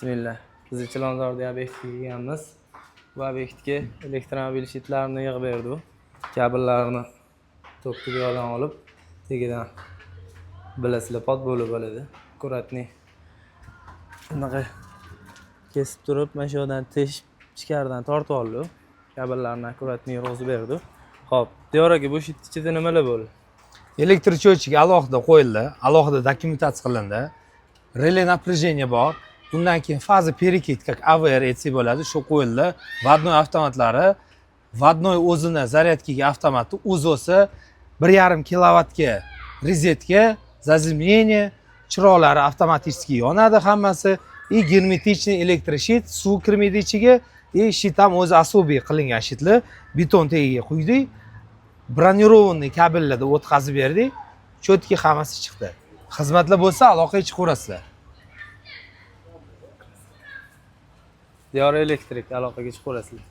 Bismillah. Biz Chilonzorda obyektga kelganmiz. Bu obyektga elektromobil shitlarini yig'ib berdi u. Kabellarni tokni bu yoqdan olib, tagidan bilasizlar, pot bo'lib bo'ladi. Аккуратный bunaqa kesib turib, mana shu yoqdan teshib, ichkaridan tortib oldi. Kabellarni аккуратный yig'izib berdi. Xo'p, Diyor aka, bu shit ichida nimalar bo'ldi? Электросчётчик alohida qo'yildi, alohida dokumentatsiya qilindi. Реле напряжение bor. Undan keyin фаза перекид, как AVR aytsak bo'ladi, shu qo'yildi. Вводной avtomatlari, вводной o'zini зарядка ga avtomati, УЗО si 1,5 kilovatga rozetka, заземление, chiroqlari avtomatически yonadi hammasi и герметичный электрощит, suv kirmaydi ichiga и щит ham o'zi особый qilingan щит lar, beton tagiga quydik. Бронированный kabellarda o'tkazib berdik. Четкий hammasi chiqdi. Xizmatlar bo'lsa, aloqaga chiqaverasizlar. Diyor Elektrik, aloqaga chiqaverasizlar.